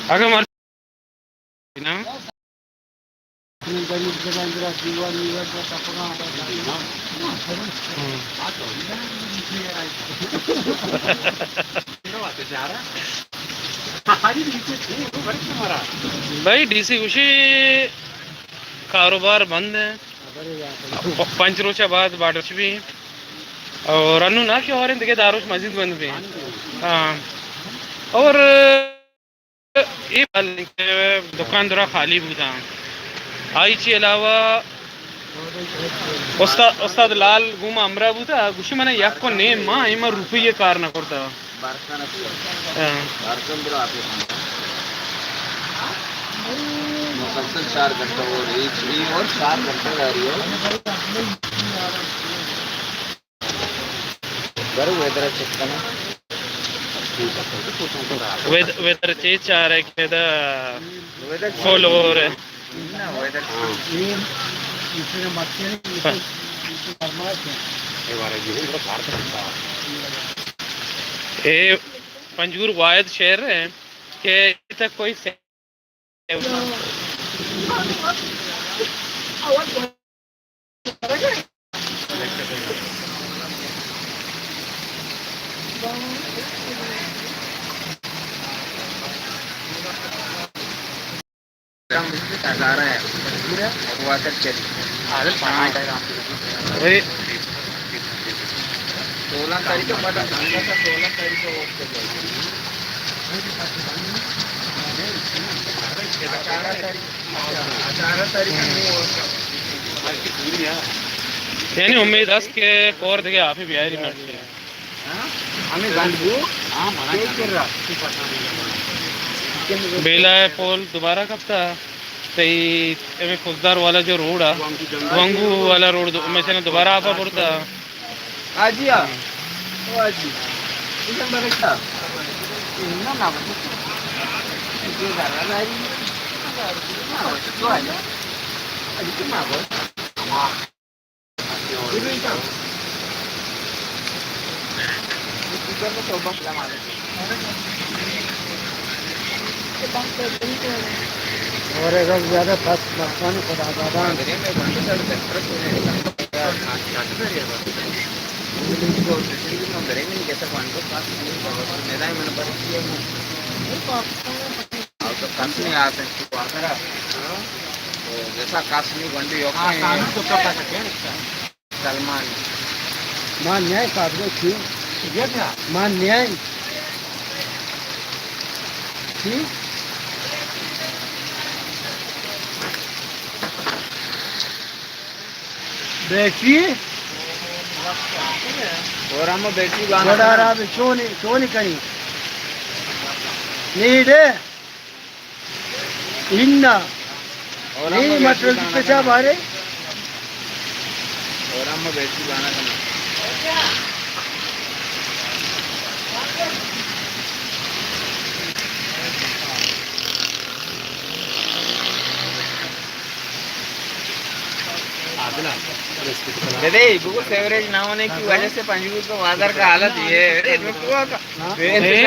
اگاں مر-، نا؟ ہم۔ بھائی، ڈی سی گوشی کاروبار بند ہے۔ پ-، پنچ روچ بعد بارڈر بھی۔ اور انو نہ کہ اور دگہ داروش مزید بند بھی۔ ہاں۔ اور اے حال کہ دکان درا خالی بوتاں۔ آئی چی علاوہ استاد، استاد لال گوما ہمراہ بوتا، گوشی من یک و نیم ماہ ایما روپی کار نہ کرتا۔ ہاں۔ مسلسل چار گھنٹہ اور ایک، یہ اور چار گھنٹہ جاری ہے۔ برو ویدر چیک کناں۔ وید-، ویدر چی چارے کہ دا ویدر فل اور ہے۔ نہ، ویدر اے پنجگور واحد شہر ہے کہ تک کوئی سے یعنی امید است کہ کور دگہ آپی بیاری مرچی۔ بیلا ءِ پول دوبارہ کپتا، تئی ہمے خضدار والا جو روڈ آ، وانگو والا روڈ دو-، میں سے دوبارہ آپا برتا۔ حاجی آ، او حاجی، ایشان برکتا۔ نہ، نہ، بس۔ یہ زیادہ لاری۔ نہ، بس، تو آ جا۔ ابھی تو نہ بس۔ اور اگر زیادہ پس مکان خدا دادان۔ اور تو کس نہیں آ سکتی، ہاں؟ تو جیسا کس نہیں گنڈی ہو۔ سلمان۔ مان نیائے کابلو چی؟ مان نیائے۔ چی؟ بیٹری؟ اور ہم بیٹری بانا بڑا را بے چونی، چونی کنی۔ نیڈے؟ اناں۔ اور ہم نی بیٹری مٹر بانا کچا بارے؟ اور ہم بیٹری بانا کنا۔ دے، بگو سیوریج نہ ہونے کی وجہ سے پنجگور کا بازار کا حالت یہ ہے۔